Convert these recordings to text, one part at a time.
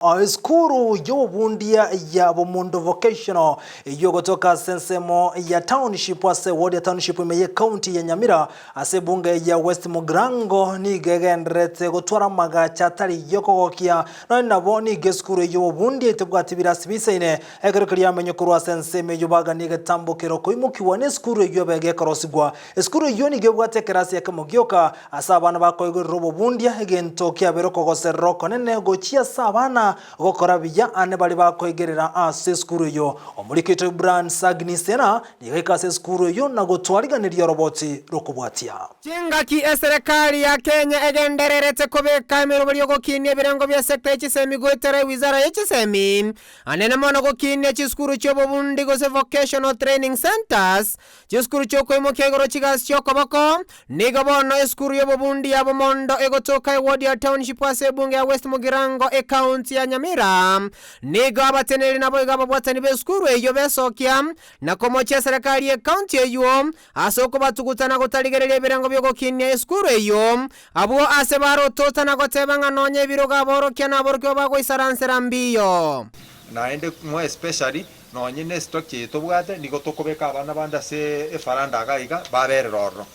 Esukuru y'obobundia ya Bomondo Vocational eyio egotoka ase ensemo ya Township ase eward ya Township ime y'ecounty ya Nyamira ase ebunge ya West Mugirango nigo egendererete gotwara amagacho atari yokogokia nonye nabo nigo esukuru eyio y'obobundia etebwati birasi bisaine ekero keria amenye korwa ase ensemo eyio baganie egetambokero koimokiwa nesukuru eyio ebe gekorosigwa. Esukuru eyio nigo ebwate ekerasi ekemo gioka Ase abana bakoigorera obobundia, egento kiabeire okogoserera okonene gochia ase abana gokora buya ane baria bakoigerera ase esukuru eyio. Omoriki oito Brian Sagini Sena nigo aika ase esukuru eyio na gotwariganeria oroboti rokobwatia. Chingaki eserekari ya Kenya egendererete kobeka emeroberi y'ogokinia ebirengo bia sector ye chisemi goetera ewizara ye chisemi, anene mono gokinia chisukuru chi'obobundi gose vocational training centers, Chisukuru chi'okoimokia igoro chigasi chi'okoboko, Nigo bono esukuru y'obobundi ya Bomondo egotoka eward ya Township ase ebunge ya West Mugirango ecounty ya Nyamira. Nigo abateneneri naboigo ababwatani b'esukuru eyio besokia na komochia eserekari y'ecounty eyio ase okobatuguta na gotarigereria ebirengo bi'ogokinia esukuru eyio. Abwo ase barotota na goteba ng'a nonya ebirogo aborokia na aborokigwa bagoisaransera mbiyo. Naende more especially Nonye ne structure eye tobwate, nigo tokobeka abana bande ase efaranda iga iga baberera ororo.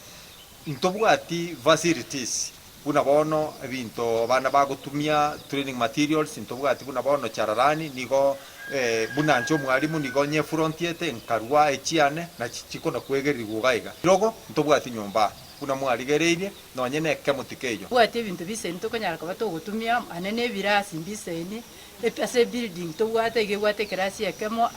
Ntobwati facilities buna bono ebinto abana bagotumia, training materials, ntobwati buna bono chararani, nigo buna inche omwalimu nigo nyefrontiete nkarua echiane nachi chikona kwegerigwa iga iga. Rirogo ntobwati nyomba aa buna mwarigereirie nonye ne ekemo tikeiyo. Tobwati ebinto bisaini tokonyara koba togotumia, ane na ebirasi mbisaini. Ase ebuilding tobwate iga ebwate ekerasi ekemo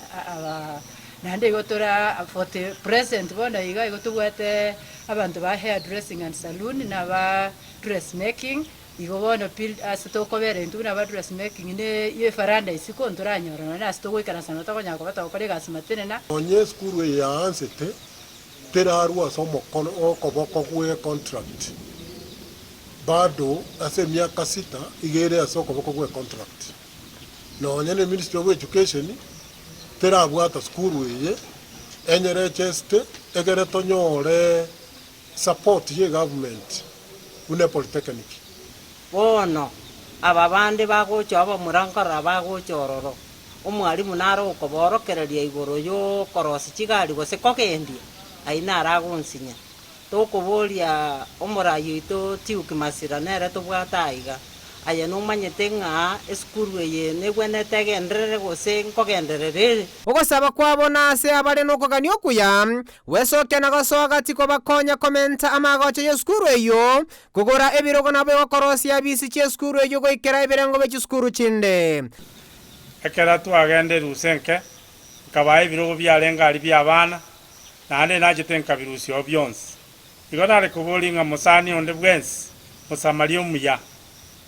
naende igo tore for the present bono iga igo tobwate abanto ba hair dressing and saloon na aba dress making, igo bono build ase tokobera intwe buna aba dress making ne efaranda isiko ntoranyora nonye ase togoikaransa nabo tokonyara koba togokora egasi matenena. Nonya esukuru eye yaansete terarwe ase omokono okoboko gwe contract. Bado ase emiaka sita iga ere ase okoboko gwe contract. Nonya ne Ministry of Education terabwata sukuru eye enyeregeste egere tonyore support ye government buna epolytechnic. Bono aba bande bagocha abamura nkorora bagocha ororo, omwalimu nare okoborokereria igoro y'okorosia chigari gose kogendia, ayio naro agonsinya. Tokoboria omorai oito Tiuki Masira nere tobwate aiga, Aye nomanyete ng'a esukuru eye negwenerete egenderere gose nkogenderera ere? Ogosaba kwabo nase abare nokogania okuya, gwesokia na gosoa gati kobakonya komenta amagocho y'esukuru eyio, kogora ebirogo naboigo korosia abisi chi'esukuru eyio goikera ebirengo bie chisukuru chinde. Ekero twagenda erusa enke, nkabaa ebirogo biarenge aria bi'abana, Naende nachete nkabirusia oo bionsi. Igo nare koboria ng'a mosani onde bwensi, Mosamaria omuya,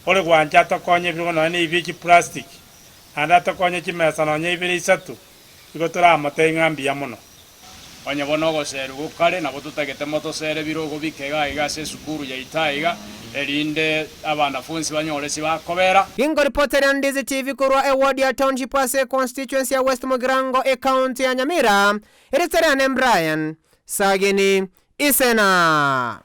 ore gwancha atokonye ebirogo nonya nebi bie chiplastiki, naende atokonye chimesa nonya ibere isato, igo toramotebie ng'a mbuya mono. Onye bono ogoserwa gokare, nabo totagete motosere ebirogo bike iga iga ase esukuru yaito aiga, erinde abanafunsi banyore ase bakobera. Ginkoripotera Ndizi TV korwa eward ya Township ase econstituency ya West Mugirango ecounty ya Nyamira, Erieta riane Brian Sagini Isena.